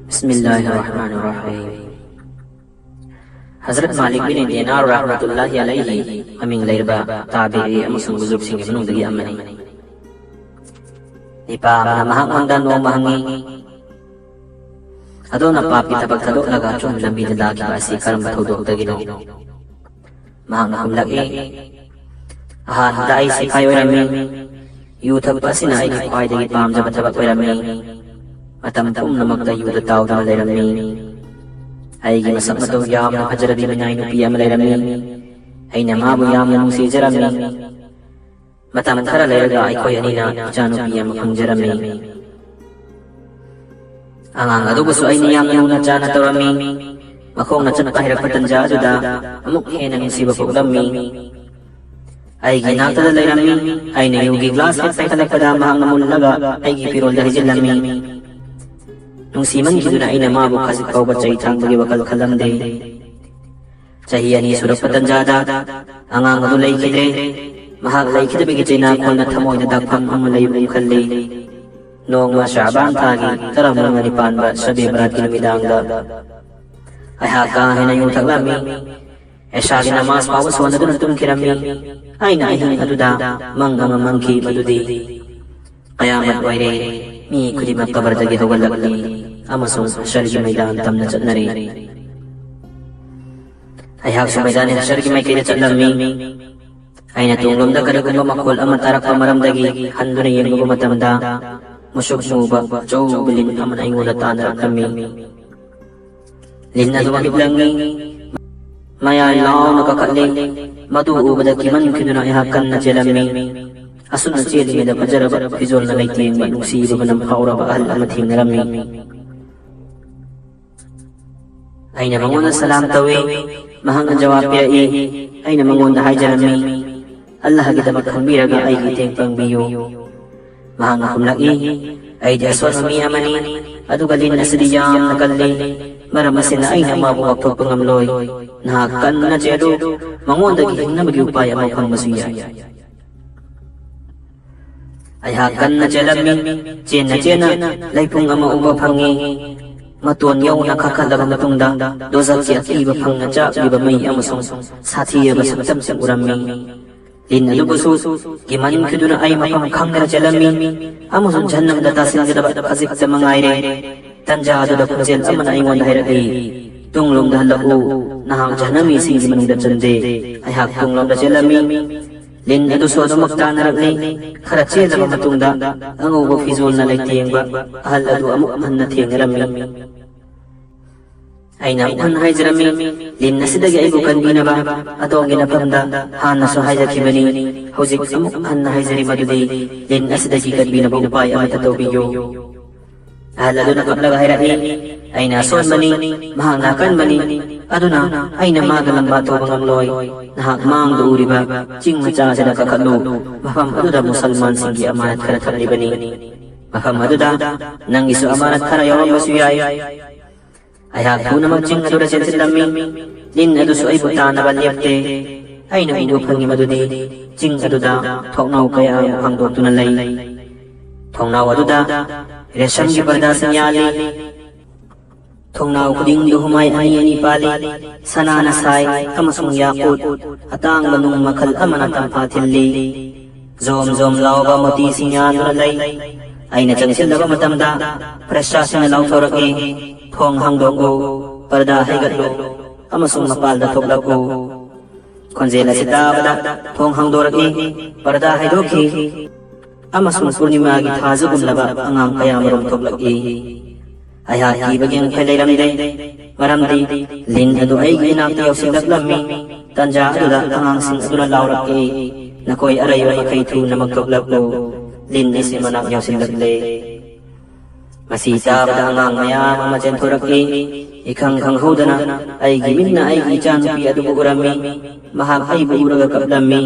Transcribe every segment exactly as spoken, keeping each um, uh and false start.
ꯕꯤꯁꯃꯤꯜꯂꯥꯍꯤꯔ ꯔꯍꯃꯥꯅꯤꯔ ꯔꯍꯤꯝ꯫ ꯍꯖꯔꯠ ꯃꯥꯂꯤꯛ ꯕꯤꯟ dinner ꯔꯍꯃꯇꯨꯜꯂꯥꯍꯤ ꯑꯂꯩꯍꯤ ꯃꯃꯤꯡ ꯂꯩꯔꯕ ꯇꯥꯕꯤꯔꯤ ꯑꯃꯁꯨꯡ ꯕꯨꯖꯨꯔꯒꯁꯤꯡꯒꯤ ꯃꯅꯨꯡꯗꯒꯤ ꯑꯃꯅꯤ꯫ ꯅꯤꯄꯥ ꯑꯃꯅ ꯃꯍꯥꯛꯉꯣꯟꯗ ꯅꯣꯡꯃ ꯍꯪꯉꯤ, "ꯑꯗꯣꯝꯅ ꯄꯥꯞꯀꯤ ꯊꯕꯛ ꯊꯥꯗꯣꯛꯂꯒ ꯑꯆꯨꯝꯕ ꯂꯝꯕꯤꯗ ꯂꯥꯛꯈꯤꯕ ꯑꯁꯤ ꯀꯔꯝꯕ ꯊꯧꯗꯣꯛꯇꯒꯤꯅꯣ?" ꯃꯍꯥꯛꯅ ꯈꯨꯝꯂꯛꯏ, "ꯑꯍꯥꯟꯕꯗ ꯑꯩ ꯁꯤꯐꯥꯏ ꯑꯣꯏꯔꯝꯃꯤ꯫ ꯌꯨ ꯊꯛꯄ ꯑꯁꯤꯅ ꯑꯩꯒꯤ ꯈ꯭ꯋꯥꯏꯗꯒꯤ ꯄꯥꯝꯖꯕ ꯊꯕꯛ ꯑꯣꯏꯔꯝꯃꯤ꯫ ꯃꯇꯝ ꯄꯨꯝꯅꯃꯛꯇ ꯌꯨꯗ ꯇꯥꯎꯗꯨꯅ ꯂꯩꯔꯝꯃꯤ꯫ ꯑꯩꯒꯤ ꯃꯁꯛ ꯃꯇꯧ ꯌꯥꯝꯅ ꯐꯖꯔꯕꯤ ꯃꯤꯅꯥꯏ ꯅꯨꯄꯤ ꯑꯃ ꯂꯩꯔꯝꯃꯤ꯫ ꯑꯩꯅ ꯃꯥꯕꯨ ꯌꯥꯝꯅ ꯅꯨꯡꯁꯤꯖꯔꯝꯃꯤ꯫ ꯃꯇꯝ ꯈꯔ ꯂꯩꯔꯒ ꯑꯩꯈꯣꯏ ꯑꯅꯤꯅ ꯏꯆꯥꯅꯨꯄꯤ ꯑꯃ ꯐꯪꯖꯔꯝꯃꯤ꯫ ꯑꯉꯥꯡ ꯑꯗꯨꯕꯨꯁꯨ ꯑꯩꯅ ꯌꯥꯝꯅ ꯂꯨꯅ ꯆꯥꯅ ꯇꯧꯔꯝꯃꯤ꯫ ꯃꯈꯣꯡꯅ ꯆꯠꯄ ꯍꯩꯔꯛꯄ ꯇꯟꯖꯥ ꯑꯗꯨꯗ ꯑꯃꯨꯛ ꯍꯦꯟꯅ ꯅꯨꯡꯁꯤꯕ ꯄꯣꯛꯂꯝꯃꯤ꯫ ꯑꯩꯒꯤ ꯅꯥꯛꯇꯗ ꯂꯩꯔꯝꯃꯤ꯫ ꯑꯩꯅ ꯌꯨꯒꯤ ꯒ꯭ꯂꯥꯁ ꯍꯦꯛ ꯄꯥꯏꯈꯠꯂꯛꯄꯗ ꯃꯍꯥꯛꯅ ꯃꯨꯜꯂꯒ ꯑꯩꯒꯤ ꯐꯤꯔꯣꯜꯗ ꯍꯩꯖꯤꯜꯂꯝꯃꯤ꯫ ꯅꯨꯡꯁꯤꯃꯟꯈꯤꯗꯨꯅ ꯑꯩꯅ ꯃꯥꯕꯨ ꯈꯖꯤꯛ ꯐꯥꯎꯕ ꯆꯩ ꯊꯥꯡꯕꯒꯤ ꯋꯥꯈꯜ ꯈꯜꯂꯝꯗꯦ꯫ ꯆꯍꯤ ꯑꯅꯤ ꯁꯨꯔꯛꯄ ꯇꯟꯖꯥꯗ ꯑꯉꯥꯡ ꯑꯗꯨ ꯂꯩꯈꯤꯗ꯭ꯔꯦ꯫ ꯃꯍꯥꯛ ꯂꯩꯈꯤꯗꯕꯒꯤ ꯆꯩꯅꯥꯈꯣꯜꯅ ꯊꯃꯣꯏꯗ ꯗꯥꯛꯐꯝ ꯑꯃ ꯂꯩꯕꯒꯨꯝ ꯈꯜꯂꯤ꯫ ꯅꯣꯡꯃ ꯁꯥꯕꯥꯟ ꯊꯥꯒꯤ ꯇꯔꯥꯃꯉꯥꯅꯤ ꯄꯥꯟꯕ ꯁꯕꯦ ꯕꯔꯥꯠꯀꯤ ꯅꯨꯃꯤꯗꯥꯡꯗ ꯑꯩꯍꯥꯛ ꯀꯥ ꯍꯦꯟꯅ ꯌꯨ ꯊꯛꯂꯝꯃꯤ꯫ ꯑꯦꯁꯥꯒꯤ ꯅꯃꯥꯖ ꯐꯥꯎꯕ ꯁꯣꯟꯅꯗꯨꯅ ꯇꯨꯝꯈꯤꯔꯝꯃꯤ꯫ ꯑꯩꯅ ꯑꯍꯤꯡ ꯑꯗꯨꯗ ꯃꯪ ꯑꯃ ꯃꯪꯈꯤ, ꯃꯗꯨꯗꯤ ꯀꯌꯥꯃꯠ ꯑꯣꯏꯔꯦ, ꯃꯤ ꯈꯨꯗꯤꯡꯃꯛ ꯀꯕꯔꯗꯒꯤ ꯍꯧꯒꯠꯂꯛꯂꯤ ꯑꯃꯁꯨꯡ ꯍꯁꯔꯒꯤ ꯃꯩꯗꯥꯟ ꯇꯝꯅ ꯆꯠꯅꯔꯤ꯫ ꯑꯩꯍꯥꯛꯁꯨ ꯃꯩꯗꯥꯟ ꯍꯁꯔꯒꯤ ꯃꯥꯏꯀꯩꯗ ꯆꯠꯂꯝꯃꯤ꯫ ꯑꯩꯅ ꯇꯨꯡꯂꯣꯝꯗ ꯀꯔꯤꯒꯨꯝꯕ ꯃꯈꯣꯜ ꯑꯃ ꯇꯥꯔꯛꯄ ꯃꯔꯝꯗꯒꯤ ꯍꯟꯗꯨꯅ ꯌꯦꯡꯂꯨꯕ ꯃꯇꯝꯗ, ꯃꯨꯁꯨꯛ ꯃꯨꯕ ꯑꯆꯧꯕ ꯂꯤꯟ ꯑꯃꯅ ꯑꯩꯉꯣꯟꯗ ꯇꯥꯟꯅꯔꯛꯂꯝꯃꯤ꯫ ꯂꯤꯟ ꯑꯗꯨ ꯃꯃꯤꯠ ꯂꯪꯉꯤ꯫ ꯃꯌꯥꯏ ꯂꯥꯎꯅ ꯀꯥꯈꯠꯂꯤ꯫ ꯃꯗꯨ ꯎꯕꯗ ꯀꯤꯃꯟꯈꯤꯗꯨꯅ ꯑꯩꯍꯥꯛ ꯀꯟꯅ ꯆꯦꯜꯂꯝꯃꯤ꯫ ꯑꯁꯨꯝꯅ ꯆꯦꯜꯂꯤꯉꯩꯗ ꯐꯖꯔꯕ ꯐꯤꯖꯣꯜꯅ ꯂꯩꯇꯦꯡꯕ ꯅꯨꯡꯁꯤꯕ ꯃꯅꯝ ꯐꯥꯎꯔꯕ ꯑꯍꯜ ꯑꯃ ꯊꯦꯡꯅꯔꯝꯃꯤ꯫ ꯑꯩꯅ ꯃꯉꯣꯟꯗ ꯁꯂꯥꯝ ꯇꯧꯏ꯫ ꯃꯍꯥꯛꯅ ꯖꯋꯥꯕ ꯄꯤꯔꯛꯏ꯫ ꯑꯩꯅ ꯃꯉꯣꯟꯗ ꯍꯥꯏꯖꯔꯝꯃꯤ, "ꯑꯜꯂꯥꯍꯒꯤꯗꯃꯛ ꯈꯟꯕꯤꯔꯒ ꯑꯩꯒꯤ ꯃꯇꯦꯡ ꯄꯥꯡꯕꯤꯌꯨ"꯫ ꯃꯍꯥꯛꯅ ꯈꯨꯝꯂꯛꯏ, "ꯑꯩꯗꯤ ꯑꯁꯣꯟꯕ ꯃꯤ ꯑꯃꯅꯤ, ꯑꯗꯨꯒ ꯂꯤꯟ ꯑꯁꯤꯗꯤ ꯌꯥꯝꯅ ꯀꯜꯂꯤ꯫ ꯃꯔꯝ ꯑꯁꯤꯅ ꯑꯩꯅ ꯃꯥꯕꯨ ꯉꯥꯛꯊꯣꯛꯄ ꯉꯝꯂꯣꯏ꯫ ꯅꯍꯥꯛ ꯀꯟꯅ ꯆꯦꯜꯂꯨ, ꯃꯉꯣꯟꯗꯒꯤ ꯍꯤꯡꯅꯕꯒꯤ ꯎꯄꯥꯏ ꯑꯃ ꯐꯪꯕꯁꯨ ꯌꯥꯏ"꯫ ꯑꯩꯍꯥꯛ ꯀꯟꯅ ꯆꯦꯜꯂꯝꯃꯤ꯫ ꯆꯦꯟꯅ ꯆꯦꯟꯅ ꯂꯩꯄꯨꯡ ꯑꯃ ꯎꯕ ꯐꯪꯉꯤ꯫ ꯃꯇꯣꯟ ꯌꯧꯅ ꯀꯥꯈꯠꯂꯕ ꯃꯇꯨꯡꯗ ꯗꯣꯖꯈꯀꯤ ꯑꯀꯤꯕ ꯐꯪꯅ ꯆꯥꯛꯂꯤꯕ ꯃꯩ ꯑꯃꯁꯨꯡ ꯁꯥꯊꯤꯔꯕ ꯁꯛꯇꯝꯁꯤꯡ ꯎꯔꯝꯃꯤ꯫ ꯂꯤꯟ ꯑꯗꯨꯕꯨꯁꯨ ꯀꯤꯃꯟꯈꯤꯗꯨꯅ ꯑꯩ ꯃꯐꯝ ꯈꯪꯗꯅ ꯆꯦꯜꯂꯝꯃꯤ ꯑꯃꯁꯨꯡ ꯖꯍꯟꯅꯝꯗ ꯇꯥꯁꯤꯟꯒꯗꯕ ꯈꯖꯤꯛꯇ ꯃꯉꯥꯏꯔꯦ꯫ ꯇꯟꯖꯥ ꯑꯗꯨꯗ ꯈꯣꯟꯖꯦꯜ ꯑꯃꯅ ꯑꯩꯉꯣꯟꯗ ꯍꯥꯏꯔꯛꯏ, "ꯇꯨꯡꯂꯣꯝꯗ ꯍꯜꯂꯛꯎ, ꯅꯍꯥꯛ ꯖꯍꯟꯅꯃꯤꯁꯤꯡꯒꯤ ꯃꯅꯨꯡꯗ ꯆꯟꯗꯦ꯫" ꯑꯩꯍꯥꯛ ꯇꯨꯡꯂꯣꯝꯗ ꯆꯦꯜꯂꯝꯃꯤ꯫ ꯂꯤꯟ ꯑꯗꯨꯁꯨ ꯑꯗꯨꯃꯛ ꯇꯥꯟꯅꯔꯛꯂꯤ꯫ ꯈꯔ ꯆꯦꯜꯂꯕ ꯃꯇꯨꯡꯗ ꯑꯉꯧꯕ ꯐꯤꯖꯣꯜꯅ ꯂꯩꯇꯦꯡꯕ ꯑꯍꯜ ꯑꯗꯨ ꯑꯃꯨꯛ ꯍꯟꯅ ꯊꯦꯡꯅꯔꯝꯃꯤ꯫ ꯑꯩꯅ ꯑꯃꯨꯛ ꯍꯟꯅ ꯍꯥꯏꯖꯔꯝꯃꯤ, "ꯂꯤꯟ ꯑꯁꯤꯗꯒꯤ ꯑꯩꯕꯨ ꯀꯟꯕꯤꯅꯕ ꯑꯗꯣꯝꯒꯤ ꯅꯐꯝꯗ ꯍꯥꯟꯅꯁꯨ ꯍꯥꯏꯖꯈꯤꯕꯅꯤ꯫ ꯍꯧꯖꯤꯛ ꯑꯃꯨꯛ ꯍꯟꯅ ꯍꯥꯏꯖꯔꯤ ꯃꯗꯨꯗꯤ ꯂꯤꯟ ꯑꯁꯤꯗꯒꯤ ꯀꯟꯕꯤꯅꯕ ꯎꯄꯥꯏ ꯑꯃꯠꯇ ꯇꯧꯕꯤꯌꯨ꯫" ꯑꯍꯜ ꯑꯗꯨꯅ ꯀꯞꯂꯒ ꯍꯥꯏꯔꯛꯏ, "ꯑꯩꯅ ꯑꯁꯣꯟꯕꯅꯤ, ꯃꯍꯥꯛꯅ ꯑꯀꯟꯕꯅꯤ, ꯑꯗꯨꯅ ꯑꯩꯅ ꯃꯥꯒ ꯂꯝꯕꯥ ꯇꯧꯕ ꯉꯝꯂꯣꯏ꯫ ꯅꯍꯥꯛ ꯃꯥꯡꯗ ꯎꯔꯤꯕ ꯆꯤꯡ ꯃꯆꯥ ꯑꯁꯤꯗ ꯀꯥꯈꯠꯂꯨ, ꯃꯐꯝ ꯑꯗꯨꯗ ꯃꯨꯁꯜꯃꯥꯟꯁꯤꯡꯒꯤ ꯑꯃꯥꯅꯠ ꯈꯔ ꯊꯝꯂꯤꯕꯅꯤ꯫ ꯃꯐꯝ ꯑꯗꯨꯗ ꯅꯪꯒꯤꯁꯨ ꯑꯃꯥꯅꯠ ꯈꯔ ꯌꯥꯎꯔꯝꯕꯁꯨ ꯌꯥꯏ꯫" ꯑꯩꯍꯥꯛ ꯊꯨꯅꯃꯛ ꯆꯤꯡ ꯑꯗꯨꯗ ꯆꯦꯟꯁꯤꯜꯂꯝꯃꯤ꯫ ꯂꯤꯟ ꯑꯗꯨꯁꯨ ꯑꯩꯕꯨ ꯇꯥꯟꯅꯕ ꯂꯦꯞꯇꯦ꯫ ꯑꯩꯅ ꯎꯕ ꯐꯪꯉꯤ ꯃꯗꯨꯗꯤ ꯆꯤꯡ ꯑꯗꯨꯗ ꯊꯣꯡꯅꯥꯎ ꯀꯌꯥ ꯑꯃ ꯍꯥꯡꯗꯣꯛꯇꯨꯅ ꯂꯩ꯫ ꯊꯣꯡꯅꯥꯎ ꯑꯗꯨꯗ ꯔꯦꯁꯝꯒꯤ ꯄꯔꯗꯥꯁꯤꯡ ꯌꯥꯜꯂꯤ꯫ ꯊꯣꯡꯅꯥꯎ ꯈꯨꯗꯤꯡꯗꯨ ꯍꯨꯃꯥꯏ ꯑꯅꯤ ꯑꯅꯤ ꯄꯥꯜꯂꯤ꯫ ꯁꯅꯥꯅ ꯁꯥꯏ ꯑꯃꯁꯨꯡ ꯌꯥꯀꯨꯠ, ꯑꯇꯥꯡꯕ ꯅꯨꯡ ꯃꯈꯜ ꯑꯃꯅ ꯇꯝꯐꯥ ꯊꯤꯜꯂꯤ꯫ ꯖꯣꯝ ꯖꯣꯝ ꯂꯥꯎꯕ ꯃꯣꯇꯤꯁꯤꯡ ꯌꯥꯟꯗꯨꯅ ꯂꯩ꯫ ꯑꯩꯅ ꯆꯪꯁꯤꯜꯂꯕ ꯃꯇꯝꯗ ꯄ꯭ꯔꯦꯁꯥꯁꯤꯡꯅ ꯂꯥꯎꯊꯣꯔꯛꯏ, "ꯊꯣꯡ ꯍꯥꯡꯗꯣꯛꯎ, ꯄꯔꯗꯥ ꯍꯩꯒꯠꯂꯨ, ꯑꯃꯁꯨꯡ ꯃꯄꯥꯜꯗ ꯊꯣꯛꯂꯛꯎ꯫" ꯈꯣꯟꯖꯦꯜ ꯑꯁꯤ ꯇꯥꯕꯗ ꯊꯣꯡ ꯍꯥꯡꯗꯣꯔꯛꯏ, ꯄꯔꯗꯥ ꯍꯩꯗꯣꯛꯈꯤ, ꯑꯃꯁꯨꯡ ꯄꯨꯔꯅꯤꯃꯥꯒꯤ ꯊꯥꯖꯒꯨꯝꯂꯕ ꯑꯉꯥꯡ ꯀꯌꯥꯃꯔꯨꯝ ꯊꯣꯛꯂꯛꯏ꯫ ꯑꯩꯍꯥꯛ ꯀꯤꯕꯒꯤ ꯑꯃꯨꯛ ꯂꯩꯔꯝꯗꯦ, ꯃꯔꯝꯗꯤ ꯂꯤꯟ ꯑꯗꯨ ꯑꯩꯒꯤ ꯏꯅꯥꯛꯇ ꯌꯧꯁꯤꯜꯂꯛꯂꯝꯃꯤ꯫ ꯇꯟꯖꯥ ꯑꯗꯨꯗ ꯑꯉꯥꯡꯁꯤꯡ ꯑꯗꯨꯅ ꯂꯥꯎꯔꯛꯏ, "ꯅꯈꯣꯏ ꯑꯔꯩꯕ ꯃꯈꯩ ꯊꯨꯅꯃꯛ ꯊꯣꯛꯂꯛꯂꯨ, ꯂꯤꯟ ꯑꯁꯤ ꯃꯅꯥꯛ ꯌꯧꯁꯤꯜꯂꯛꯂꯦ!" ꯃꯁꯤ ꯇꯥꯕꯗ ꯑꯉꯥꯡ ꯃꯌꯥꯝ ꯑꯃ ꯆꯦꯟꯊꯣꯔꯛꯏ꯫ ꯏꯈꯪ ꯈꯪꯍꯧꯗꯅ ꯑꯩꯒꯤ ꯃꯤꯠꯅ ꯑꯩꯒꯤ ꯏꯆꯥꯅꯨꯄꯤ ꯑꯗꯨꯕꯨ ꯎꯔꯝꯃꯤ꯫ ꯃꯍꯥꯛ ꯑꯩꯕꯨ ꯎꯔꯒ ꯀꯞꯂꯝꯃꯤ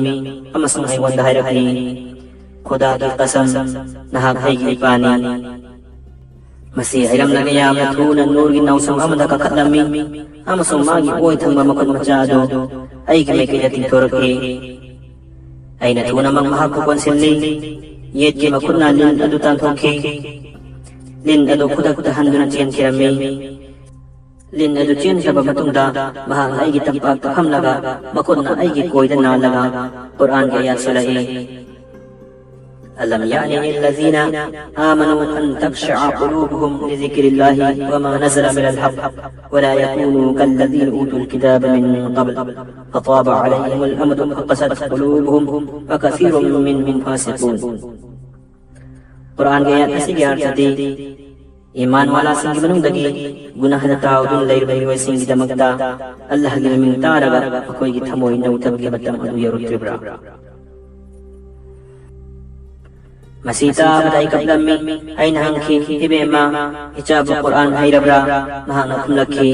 ꯑꯃꯁꯨꯡ ꯑꯩꯉꯣꯟꯗ ꯍꯥꯏꯔꯛꯏ, "ꯈꯨꯗꯥꯒꯤ ꯀꯁꯝ, ꯅꯍꯥꯛ ꯑꯩꯒꯤ ꯏꯄꯥꯅꯤ!" ꯃꯁꯤ ꯍꯥꯏꯔꯝꯂꯒ ꯌꯥꯝꯅ ꯊꯨꯅ ꯅꯨꯔꯒꯤ ꯅꯥꯎꯁꯨꯝ ꯑꯃꯗ ꯀꯥꯈꯠꯂꯝꯃꯤ ꯑꯃꯁꯨꯡ ꯃꯥꯒꯤ ꯑꯣꯏ ꯊꯪꯕ ꯃꯈꯨꯠ ꯃꯆꯥ ꯑꯗꯨ ꯑꯩꯒꯤ ꯃꯥꯏꯀꯩꯗ ꯇꯤꯡꯊꯣꯔꯛꯏ꯫ ꯑꯩꯅ ꯊꯨꯅꯃꯛ ꯃꯍꯥꯛꯄꯨ ꯀꯣꯟꯁꯤꯜꯂꯤ꯫ ꯌꯦꯠꯀꯤ ꯃꯈꯨꯠꯅ ꯂꯤꯟ ꯑꯗꯨ ꯇꯥꯟꯊꯣꯛꯈꯤ꯫ ꯂꯤꯟ ꯑꯗꯨ ꯈꯨꯗꯛꯇ ꯍꯟꯗꯨꯅ ꯆꯦꯟꯈꯤꯔꯝꯃꯤ꯫ ꯂꯤꯟ ꯑꯗꯨ ꯆꯦꯟꯈ꯭ꯔꯕ ꯃꯇꯨꯡꯗ ꯃꯍꯥꯛꯅ ꯑꯩꯒꯤ ꯇꯝꯄꯥꯛꯇ ꯐꯝꯂꯒ ꯃꯈꯨꯠꯅ ꯑꯩꯒꯤ ꯀꯣꯏꯗ ꯅꯥꯜꯂꯒ ꯀꯨꯔꯥꯟꯒꯤ ꯑꯌꯥꯠ ꯁꯣꯜꯂꯛꯏ꯫ ألم يأن للذين آمنوا أن تخشع قلوبهم لذكر الله وما نزل من الحق ولا يكونوا كالذين أوتوا الكتاب من قبل فطال عليهم الأمد فقست قلوبهم وكثير منهم فاسقون. ꯀꯨꯔꯥꯟꯒꯤ ꯑꯥꯌꯠ ꯑꯁꯤꯒꯤ ꯑꯔꯊꯗꯤ, ꯏꯃꯥꯟ ꯋꯥꯂꯥꯁꯤꯡꯒꯤ ꯃꯅꯨꯡꯗꯒꯤ ꯒꯨꯅꯥꯍꯗ ꯇꯥꯎꯗꯨꯅ ꯂꯩꯔꯤꯕ ꯃꯤꯑꯣꯏꯁꯤꯡꯒꯤꯗꯃꯛꯇ ꯑꯜꯂꯥꯍꯒꯤ ꯃꯃꯤꯡ ꯇꯥꯔꯒ ꯃꯈꯣꯏꯒꯤ ꯊꯃꯣꯏ ꯅꯧꯊꯕꯒꯤ ꯃꯇꯝ ꯑꯗꯨ ꯌꯧꯔꯛꯇ꯭ꯔꯤꯕ꯭ꯔꯥ? ꯃꯁꯤ ꯇꯥꯕꯗ ꯑꯩ ꯀꯞꯂꯝꯃꯤ꯫ ꯑꯩꯅ ꯍꯪꯈꯤ, "ꯏꯕꯦꯝꯃ, ꯏꯆꯥꯕꯨ ꯀꯨꯔꯥꯟ ꯍꯩꯔꯕ꯭ꯔꯥ?" ꯃꯍꯥꯛꯅ ꯈꯨꯝꯂꯛꯈꯤ,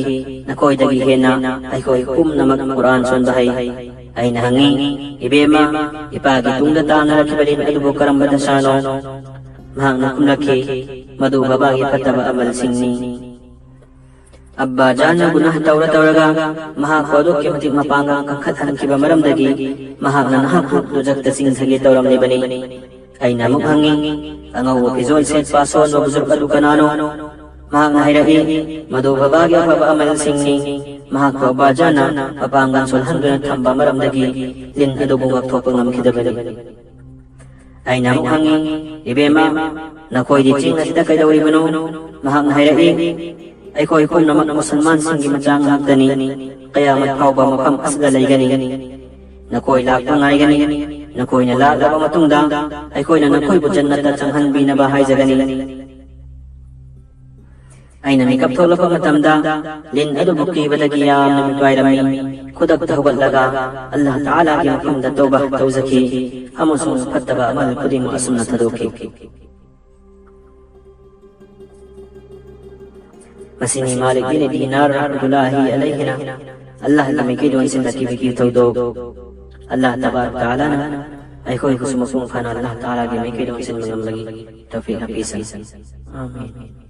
"ꯅꯈꯣꯏꯗꯒꯤ ꯍꯦꯟꯅ ꯑꯩꯈꯣꯏ ꯄꯨꯝꯅꯃꯛ ꯀꯨꯔꯥꯟ ꯁꯣꯟꯕ ꯍꯩ꯫" ꯑꯩꯅ ꯍꯪꯉꯤ, "ꯏꯕꯦꯝꯃ, ꯏꯄꯥꯒꯤ ꯇꯨꯡꯗ ꯇꯥꯟꯅꯔꯛꯈꯤꯕ ꯂꯤꯟ ꯑꯗꯨꯕꯨ ꯀꯔꯝꯕ ꯗꯁꯥꯅꯣ?" ꯃꯍꯥꯛꯅ ꯈꯨꯝꯂꯛꯈꯤ, "ꯃꯗꯨ ꯕꯕꯥꯒꯤ ꯐꯠꯇꯕ ꯑꯃꯜꯁꯤꯡꯅꯤ꯫" ꯑꯕꯥ ꯖꯥꯟꯅ ꯒꯨꯅꯥꯍ ꯇꯧꯔ ꯇꯧꯔꯒ ꯃꯍꯥꯛꯄꯨ ꯑꯗꯨꯛꯀꯤ ꯃꯇꯤꯛ ꯃꯄꯥꯡꯒꯜ ꯀꯟꯈꯠꯍꯟꯈꯤꯕ ꯃꯔꯝꯗꯒꯤ ꯃꯍꯥꯛꯅ ꯅꯍꯥꯛꯄꯨ ꯗꯨꯖꯛꯇ ꯆꯤꯡꯊꯒꯦ ꯇꯧꯔꯝꯂꯤꯕꯅꯤ꯫ ꯑꯩꯅ ꯑꯃꯨꯛ ꯍꯪꯉꯤ, "ꯑꯉꯧꯕ ꯐꯤꯖꯣꯜ ꯁꯦꯠꯄ ꯑꯁꯣꯟꯕ ꯕꯨꯖꯨꯔꯒ ꯑꯗꯨ ꯀꯅꯥꯅꯣ?" ꯃꯍꯥꯛꯅ ꯍꯥꯏꯔꯛꯏ, "ꯃꯗꯨ ꯕꯕꯥꯒꯤ ꯑꯐꯕ ꯑꯃꯜꯁꯤꯡꯅꯤ꯫ ꯃꯍꯥꯛꯄꯨ ꯑꯕꯥ ꯖꯥꯟꯅ ꯃꯄꯥꯡꯒꯜ ꯁꯣꯜꯍꯟꯗꯨꯅ ꯊꯝꯕ ꯃꯔꯝꯗꯒꯤ ꯂꯤꯟ ꯑꯗꯨꯕꯨ ꯉꯥꯛꯊꯣꯛꯄ ꯉꯝꯈꯤꯗꯕꯅꯤ꯫" ꯑꯩꯅ ꯑꯃꯨꯛ ꯍꯪꯉꯤ, "ꯏꯕꯦꯝꯃ, ꯅꯈꯣꯏꯗꯤ ꯆꯤꯡ ꯑꯁꯤꯗ ꯀꯩꯗꯧꯔꯤꯕꯅꯣ?" ꯃꯍꯥꯛꯅ ꯍꯥꯏꯔꯛꯏ, "ꯑꯩꯈꯣꯏ ꯄꯨꯝꯅꯃꯛ ꯃꯨꯁꯜꯃꯥꯟꯁꯤꯡꯒꯤ ꯃꯆꯥ ꯉꯥꯛꯇꯅꯤ꯫ ꯀꯌꯥꯃꯠ ꯐꯥꯎꯕ ꯃꯐꯝ ꯑꯁꯤꯗ ꯂꯩꯒꯅꯤ꯫ ꯅꯈꯣꯏ ꯂꯥꯛꯄ ꯉꯥꯏꯒꯅꯤ꯫ ꯅꯈꯣꯏꯅ ꯂꯥꯛꯂꯕ ꯃꯇꯨꯡꯗ ꯑꯩꯈꯣꯏꯅ ꯅꯈꯣꯏꯕꯨ ꯖꯟꯅꯠꯇ ꯆꯪꯍꯟꯕꯤꯅꯕ ꯍꯥꯏꯖꯒꯅꯤ꯫" ꯑꯩꯅ ꯃꯤꯀꯞ ꯊꯣꯛꯂꯛꯄ ꯃꯇꯝꯗ ꯂꯤꯟ ꯑꯗꯨꯕꯨ ꯀꯤꯕꯗꯒꯤ ꯌꯥꯝꯅ ꯃꯤꯄꯥꯏꯔꯝꯃꯤ꯫ ꯈꯨꯗꯛꯇ ꯍꯧꯒꯠꯂꯒ ꯑꯜꯂꯥꯍ ꯇꯥꯂꯥꯒꯤ ꯃꯐꯝꯗ ꯇꯧꯕ ꯇꯧꯖꯈꯤ ꯑꯃꯁꯨꯡ ꯐꯠꯇꯕ ꯑꯃꯜ ꯈꯨꯗꯤꯡꯃꯛ ꯑꯁꯨꯝꯅ ꯊꯥꯗꯣꯛꯈꯤ꯫ ꯃꯁꯤꯅꯤ ꯃꯥꯂꯤꯛ ꯕꯤꯟ ꯗꯤꯅꯥꯔ ꯔꯍꯃꯇꯨꯜꯂꯥꯍꯤ ꯑꯂꯩꯍꯤꯅ ꯑꯜꯂꯥꯍꯒꯤ ꯃꯥꯏꯀꯩꯗ ꯑꯣꯟꯁꯤꯟꯕ ꯊꯤꯕꯒꯤ ꯊꯧꯗꯣꯛ꯫ ꯑꯜꯂꯥꯍ ꯇꯕꯥꯔꯛ ꯇꯥꯂꯥꯅ ꯑꯩꯈꯣꯏꯕꯨꯁꯨ ꯃꯄꯨꯡ ꯐꯥꯅ ꯑꯜꯂꯥꯍ ꯇꯥꯂꯥꯒꯤ ꯃꯥꯏꯀꯩꯗ ꯑꯣꯟꯁꯤꯟꯕ ꯉꯝꯕꯒꯤ ꯇꯧꯐꯤꯛ ꯍꯥꯞꯄꯤꯁꯅꯨ꯫ ꯑꯥꯃꯤꯟ꯫